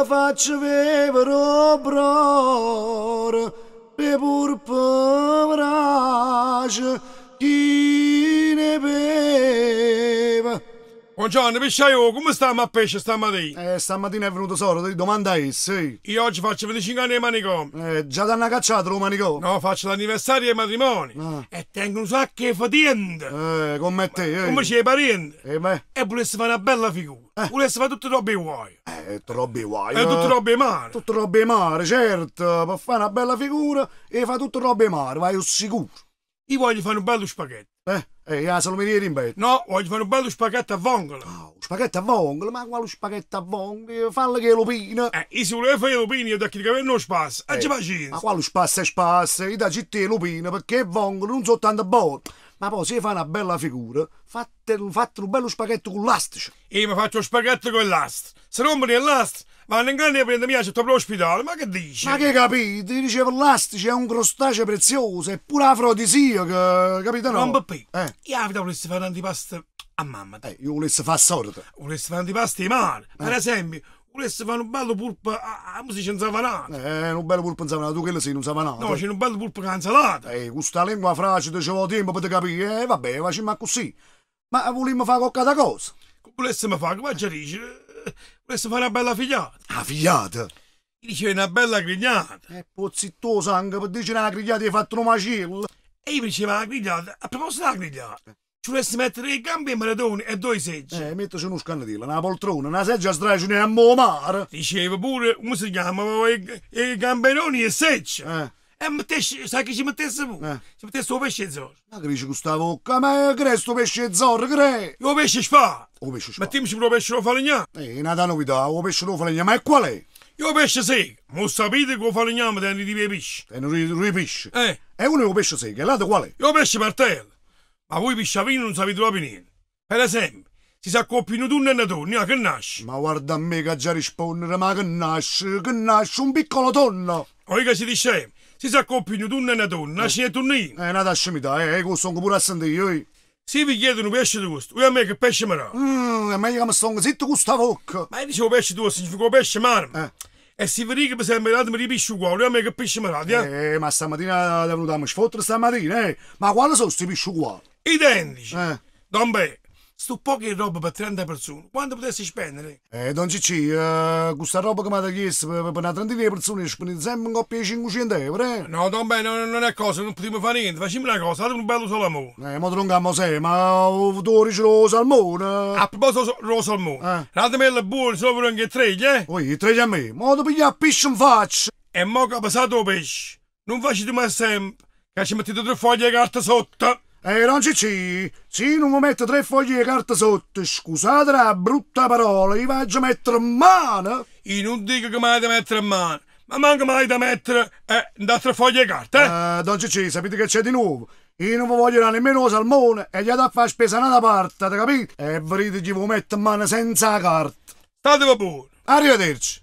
te faccio vevere 'o broro d' 'e purpe 'brace chi ne beve. Buongiorno pisciaiò, come stammo a pesce stammatina? Eh, stammatina è venuto soreta, domanda a essa, eh. Io oggi faccio 25 anni 'e manicomio. Eh, già t'hanno cacciato d' 'o manicomio? No, faccio l'anniversario 'e matrimonio. Ah. E tengo nu sacco 'e fetiente. Eh, comme te, eh. Comme c' 'e pariente. Eh, beh. E vulesse fa' na bella figura. Eh. Vulesse fa' tutte robe 'e guaio. Eh, tutte robe 'e guaio. Eh, tutte robe 'e mare. Tutte robe 'e mare, certo. Pe' fa' na bella figura 'e fa' tutte robe 'e mare, vai 'o sicuro. Io voglio fa' nu bello spaghetto. Eh, eh, 'a salumeria 'e rimpetto. No, voglio fa' nu bello spaghetto a vongole. Ah, 'o spaghetto a vongole? Ma quale spaghetto a vongole? Fallo cu 'e lupine. Eh, io si vulevo fa' 'e lupine io da chillo ca venne 'o spasso. Aggia pacienza. Ma quale spasso e spasso? Io t'aggio ditto 'e lupine pecché 'e vongole nun so' tanto bone. Ma po' si 'e fa' na bella figura, fatte, fatte nu bello spaghetto cu ll'astice. Io me faccio 'o spaghetto cu 'e lastre. Si rompono 'e lastre, vanno 'nganna 'e pariente mieje e 'o spitale. Ma che dici? Ma che 'e capito? Io dicevo ll'astice è un crostaceo prezioso, è pure afrodisiaco, capito no? Don Peppì, Eh. io 'a verità vulesse fa' n'antipasto a mammeta. Eh, io vulesse fa' a soreta. Vulesse fa' n'antipasto 'e mare. Per esempio, vulesse fa' nu bello purpo a, come si dice, 'nzavanato. Eh, nu bello purpo 'nzavanato, tu chello sì, nu 'nzavanato. No, c'è nu bello purpo cu 'a 'nsalata. Eh, cu sta lingua fracida ce vo' tiempo pe te capì. Eh, vabbè, facimmo accussì. Ma vulimmo fa' qualche cosa? Che vulessimo fa'? Come aggia dicere? Vulesse fa' na bella figliata. 'A figliata? Io dicevo na bella grigliata. E pozzi tu sangue, pe dicere 'na grigliata hai fatto nu macello. E io dicevo 'a grigliata, a proposito della grigliata, ci volessi mettere i gambe 'e maratone e due segge. Eh, metteci uno scannatello, una poltrona, una seggia a sdraio ne a mare. Dicevo pure, come si chiama, i gamberoni e secce. Eh. E mettessi, sai che ci mettesse pure? Eh. Ci mettesse 'o pesce 'e zorro. Ma che dici con sta bocca? Ma che è sto pesce 'e zorro, che è? O pesce spada. O pesce spada. Mettiamoci pure 'o pesce d' 'o falegname. Eh, n'ata novità, 'o pesce d' 'o falegname, ma e qual è? E 'o pesce secco. Ma sapete che 'o falegname tiene di pesce? Tiene due pesci. Eh. E uno è 'o pesce secco, e l'altro qual è? E 'o pesce martello. Ma voi pisciavini non sapete proprio niente. Per esempio, si s'accoppia un tonno e una tonna, che nasce? Ma guarda a me che già rispondere, ma che nasce? Che nasce? Un piccolo tonno! O io che si dice, si s'accoppia un tonno e una tonna, nasce un tonnino. È n'ata scemità, eh, che sono pure a sentire, eh. Se vi chiedono un pesce tosto, voi a me che pesce mi dà? È meglio che mi sto zitto con sta bocca. Ma io dicevo pesce tosto, significa pesce marmo. Eh. E se vi dico per esempio, datemi di pesce uguale, a me che pesce mi date, eh? Eh, ma stamattina è venuta a sfottere stamattina, eh. Ma quali sono sti pesci uguali? Identici. Eh. Don Be, sto poche roba per 30 persone, quanto potessi spendere? Don Cicci, questa roba che mi avete chiesto per una trentina di persone, spendete sempre in coppia di 500 euro, eh? No, Don Be, no, non è cosa, non potremmo fare niente, facciamo una cosa, date un bello salamone. Eh, ma tu non cammo sei, ma tu dici lo salmone. A proposito dello salmone, Eh. datemi buono, solo per anche tre, eh? Oi, tre a me, ma ti piglia a pesce in faccia. E mo che ha passato il pesce, non facete mai sempre, che ci mettete tre foglie di carta sotto. Eh, Don Cicci, se non mi metto tre fogli di carta sotto, scusate la brutta parola, io faccio mettere in mano. Io non dico che mai da mettere in mano, ma manco mai da mettere, da tre foglie di carta, eh? Don Cicci, sapete che c'è di nuovo? Io non vi voglio dare nemmeno il salmone e gli da fare spesa da parte, capito? E vedete che vi metto in mano senza carta. Statevi buoni. Arrivederci.